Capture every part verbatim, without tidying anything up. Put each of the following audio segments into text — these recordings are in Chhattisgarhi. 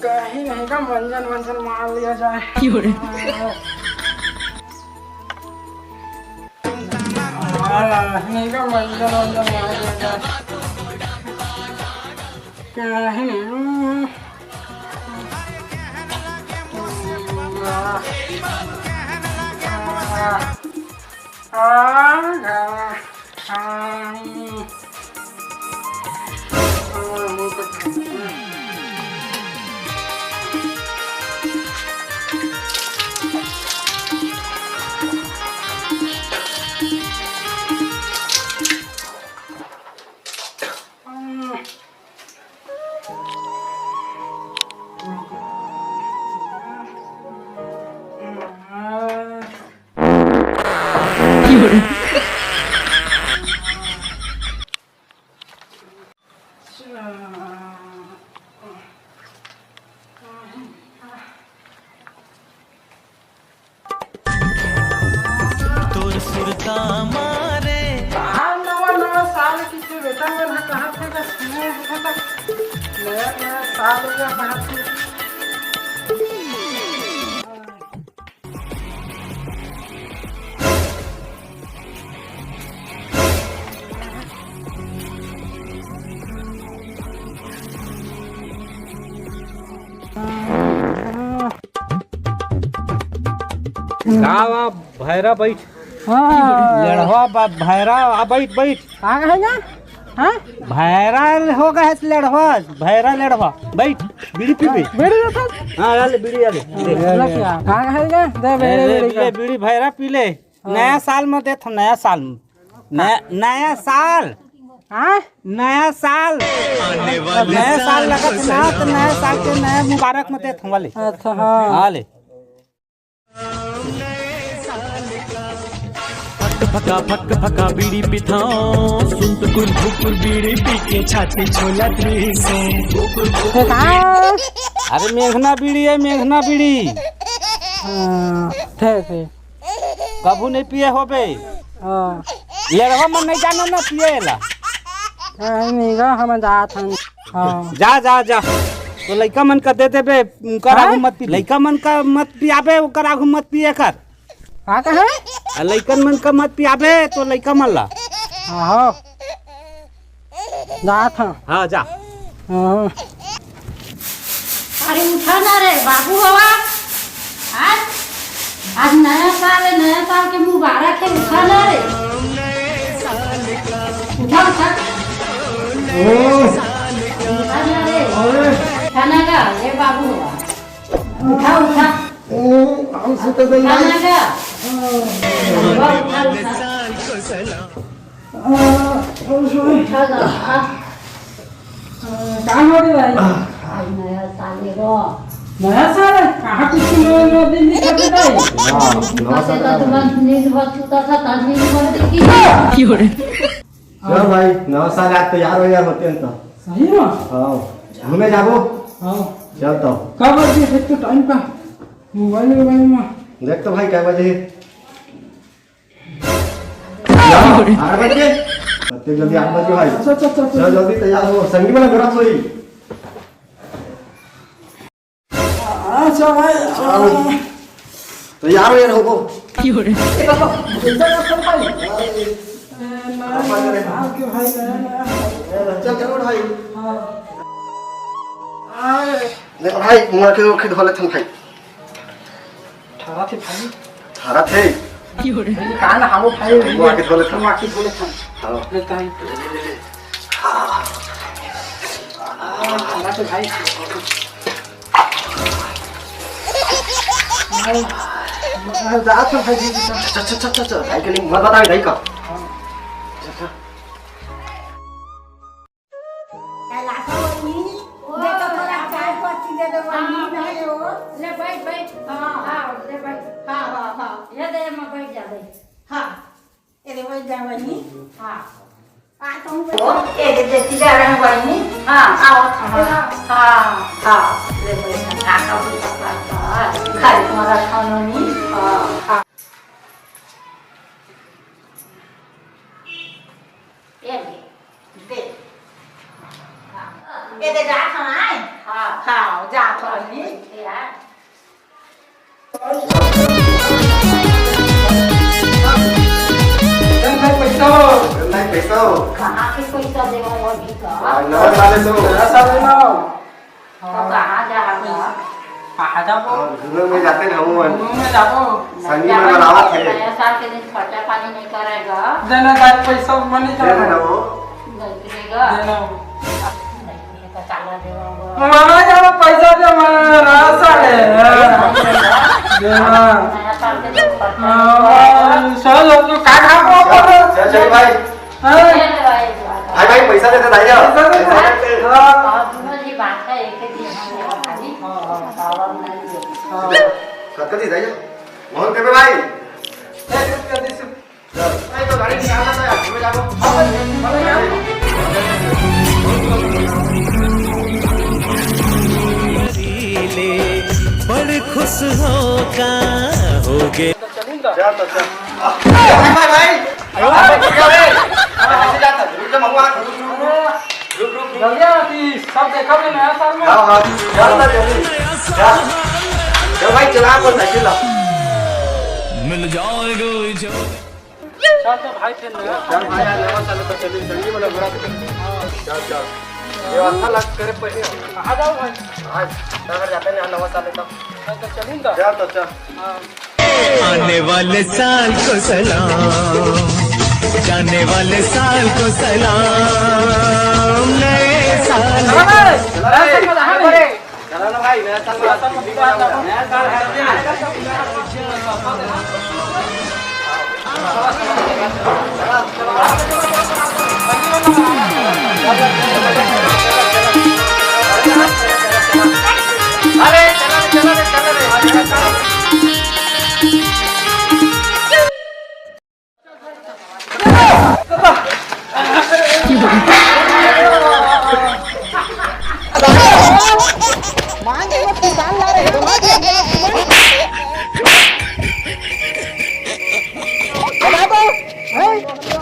कहीं नहीं का मंजन वंजन मार लिया जाए। नहीं का मंजन वंजन मार लिया जाए। कहीं नहीं। तोर सुरता मारे। हाँ, नवा नवा साल की तो बेटा मन ह कहाँ थे बस नया नया साल हो गया कहाँ थे। का वा भैरा बैठ। हाँ। लड़वा बा-, भैरा आ बैठ, बैठ। का कहेगा? हाँ? भैरा हो गए है लड़वा, भैरा लड़वा। बैठ, बीड़ी पी बे। बीड़ी रखा? हाँ, आ ले, बीड़ी आ ले। का कहेगा? दे ए, बीड़ी, ले, बीड़ी पी ले, का। बीड़ी भैरा पी ले। हाँ। नया साल में देत हम, नया साल में। नया, नया साल। हाँ? नया साल। नया साल लगत ना, तो नया साल के नया मुबारक में देत हम वाले। अच्छा, हाँ। हाँ ले। फक फका फक फका बीड़ी पिथाओ, सुन टुकुर फुकुर बीड़ी पी के छाती छोला से। हाँ। अरे मेघना बीड़ी है, मेघना बीड़ी। हाँ, ठीक है। कभू नहीं पिए होबे। हाँ। लेड़वा मन नहीं जानो ना पिए ला। नहीं, नहीं गा, हम जात हन। हाँ। जा, जा, जा। तो लइका मन का दे देबे, उनकर हाँ? आगू मत पी। लइका मन का मत पियाबे, ओकर आगू मत पिए कर। का कहे? आ लइकन मन का मत पियाबे, तो लइका मन ला। हाँ, हो। जात हन। हाँ, जा। हाँ। अरे उठा ना रे बाबू हवा। आज, आज नया साल है, नया साल के मुबारक है, उठा ना रे। उठा, उठा। उठा ना रे। उठा ना गा, ए बाबू हवा। उठा, उठा। हमसे तो उठा ना गा। उठा, उठा, उठा। उठा जा, उठा। का हो रे भाई? आज नया साल है रो। नया साल है? कहाँ कुछ नया, नया दिन दिखाते भाई? हाँ, नया साल है। तुमन नींद मत छूता था, तब नींद मत देखी। चल भाई, नवा साल आज तैयार हो यार होते हैं तो। सही में? हाँ, घूमे जाबो? हाँ। चल तो। का बजे है तो टाइम का? मोबाइल, मोबाइल में। देख तो भाई, क्या बजे है? आठ बजे? अत्ते जल्दी आठ बजे भाई। अच्छा, अच्छा, अच्छा, अच्छा। चल जल्दी तैयार हो, संगी वाला मेरा सोई। अच्छा भाई, आओ। तैयार हो यार, होबो। ए, बाबा, भूलता ना सब भाई। ए, ना, ना, आपके भाई, ना, ना। चल, चलो भाई। हाँ। आए, ले भाई, मुआ के ओखे धो लेथन भाई। ठहरा थे भाई। ठहरा थे। का ना हावो भाई। मुआ के धो लेथन। मुआ के धो लेथन। हाँ। ले ताई। ले, ले, ले, ले। हाँ, ठहरा थे भाई। हाँ, जात हन भाई जी के साथ। अच्छा, अच्छा, अच्छा, अच्छा, अच्छा, दाई के नहीं, मत बतावे, दाई का। हाँ। अच्छा, अच्छा। कैलाशा वहिनी, देखो थोड़ा चाय पत्ती दे दो, वहिनी, हाँ, नहीं हो। ले बैठ, बैठ। हाँ। हाँ, ले बैठ। हाँ, हाँ, हाँ। ये दे, मैं बैठ जा, बैठ। हाँ। ए रे, वही जा वही। हाँ। आ, तुम ओ, ए दे, दे, तिजा रहे वही। हाँ, आओ, हाँ, हाँ, हाँ, ले, ले, हाँ, का बोलता, हाँ, हाँ, खाली तुम्हारा खाना नहीं। हाँ, हाँ। ए ले, दे। अरे यार। चल भाई, पैसा हो। चल भाई, पैसा हो। कहाँ के पैसा देवो अभी का? आ, नवा साल है तो। नवा साल है ना। तो कहाँ जा रहा? कहाँ जाबो? हाँ, घूमे में जाते ना, वो है। घूमे में जाबो। संगी में बनावत है। नया साल के दिन खर्चा पानी नहीं करेगा। देना भाई, पैसा मनी दे करेगा। देना वो। नहीं देगा। देना वो। नहीं देगा, तो चला देगा वो। मामा जाबो, पैसा दे, मामा, रास्ता है। देना। नया साल के दिन खर्चा नहीं करेगा। हाँ, चल, तू का खाबो? चल, चल भाई। हाँ। भाई, भाई, पैसा देते दाई जा। पैसा देते। पैसा देते। हाँ। और दोनों जी बात है, एक ही दिन हम लोग खाली। हाँ, हाँ। पावर नहीं है। हाँ। कतका चीज है ये? बहुत देबे भाई। एक रुपया दे से। भाई, तो गाड़ी निकालना था यार, घूमे जाओ। बड़ खुश होगा, होगे। चल तो चल। भाई, भाई, भाई। अरे, अरे, अरे, अरे, ऐसे जाता, रुक जा, महुआ, रुक, रुक, रुक। रुक, रुक, रुक। जल्दी आ, अभी सब देखा भी नया साल में। हाँ, हाँ, जा ना जल्दी, जा। जा भाई, चला अपन साइकिल ला। मिल जाएगा जो। चल तो भाई, फिर नया चल भाई, यार, नया साल तो चलिए, जल्दी वाला घोड़ा पे। चल, चल। ये अच्छा लग करे पहले। कहाँ जाओ भाई? आज, अगर जाते नहीं, नवा साल है तब। चल तो चलिए तो। चल तो चल। हाँ। आने वाले साल को सलाम, जाने वाले साल को सलाम, नए साल को। चला ना भाई, नया साल में।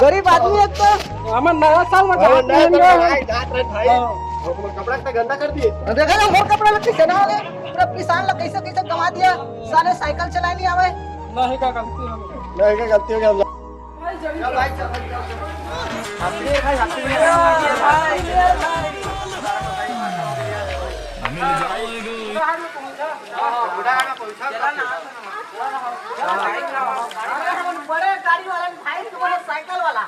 गरीब आदमी है तो। हमर नया साल में अरे, जात नया नहीं साल में है। भाई, जात रहे भाई। हाँ। वो कपड़ा इतना गंदा कर दिए। देखा ना, मोर कपड़ा लग के सेना हो गए। पूरा पिसान लग कैसे कैसे गवा दिया। साले साइकिल चलाए नहीं आवे। नहीं का गलती हो गई। नहीं का गलती हो गया। चल भाई, चल, चल, चल। बड़े गाड़ी वाला भाई, तुम्हारे साइकिल वाला।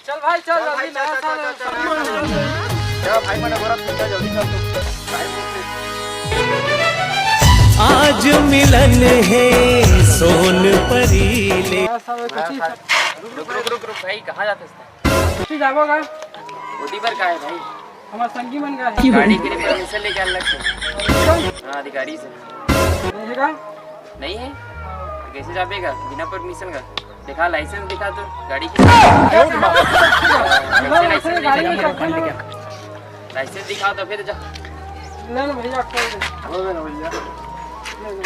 चल भाई, चल, अभी नया साल है। चल भाई, मैंने बोला, चल, जल्दी चल तू। आज मिलन है सोन परी ले। नया साल है, कुछ ही। रुक, रुक, रुक, रुक भाई, कहाँ जाते हैं? कुछ ही जाबो का? ओटी पर का है भाई? हमार संगी मन का है। गाड़ी के लिए परमिशन लेके अलग से। हाँ, अधिकारी से। नहीं है का? नहीं है? कैसे जाबे का? बिना परमिशन का? दिखा, लाइसेंस दिखा तो गाड़ी की। बिना लाइसेंस गाड़ी में चलते ना। लाइसेंस दिखा तो फिर जा। ले लो भैया, खोल दे। खोल दे ना भैया। ले लो।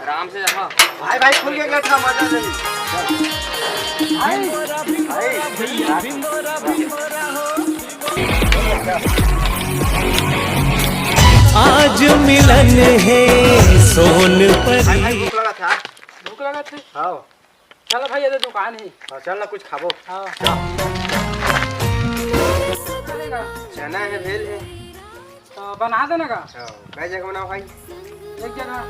आराम से, हाँ। भाई, भाई, खुल के क्या था, मजा नहीं। भाई, भाई। आज मिलन है सोन भाई, भाई, परी। भूख लगा था। भूख लगा था? हाँ। चल भाई, ये तो दुकान है। हाँ, चल ना, कुछ खाबो। हाँ। चल। चना है, भेल है। तो बना देना का? हाँ, कै जगह बनाओ भाई? एक जगह। हाँ।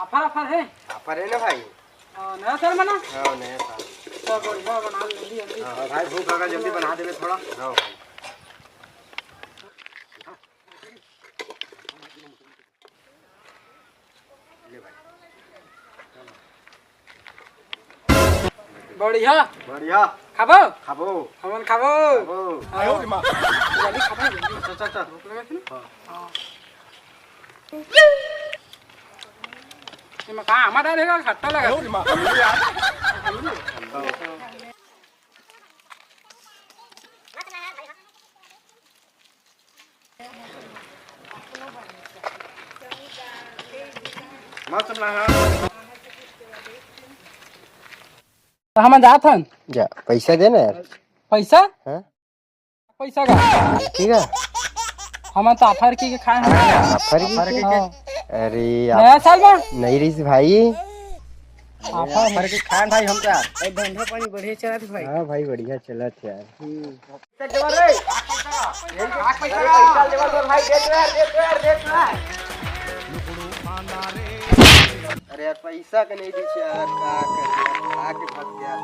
ऑफर, ऑफर है? ऑफर है ना भाई। हाँ, नया साल में ना? हाँ, नया साल। तो बढ़िया बना दे जल्दी, जल्दी। हाँ, भाई, भूख लगा, जल्दी बना दे थोड़ा। हाँ भाई। ले भाई। बढ़िया। बढ़िया। खाबो? खाबो। हमन खाबो। खाबो। हाँ। जल्दी खाबो, जल्दी। चल, चल, चल। भूख लगा थी ना? हाँ। हाँ। एमा का आमा डाले का खट्टा लगा? हाँ। मस्त रहा। त हमन जात हन। जा, पैसा दे ना यार। पैसा? हाँ? पैसा का? ठीक है। हमन त offer के, के खाए हन। Offer के? हाँ। अरे, नया साल मा? नहीं रहिस भाई। Offer के खाए हन भाई हम त। ए, धंधा पानी बढ़िया चलत भाई। हाँ भाई, बढ़िया चलत यार। हम्म। अरे यार, पैसा के नहीं दिस यार, का करी? खा के फंस गया।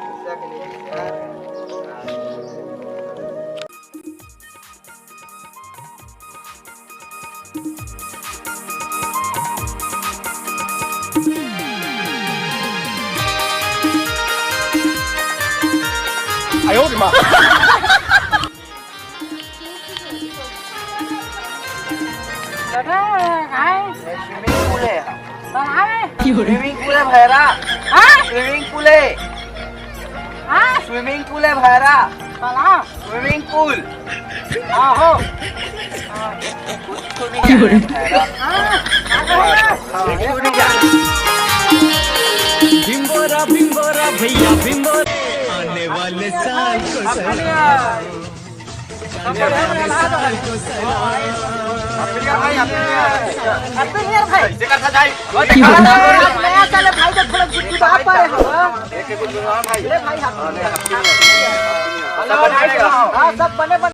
पैसा के नहीं दिस यार। दादा, कहाँ है? ये swimming pool है। कहाँ है? Swimming pool है भैरा। हाँ? Swimming pool है। हाँ? Swimming pool है भैरा। कहाँ? Swimming pool। आहो। भिंगोरा, भिंगोरा भैया, भिंगोरा। आने वाले साल को सलाम। Happy New Year भाई। नया साल है भाई, तो थोड़ा गुदगुदा पा रहे हो। अरे भाई, Happy New Year। हाँ, सब बने बने।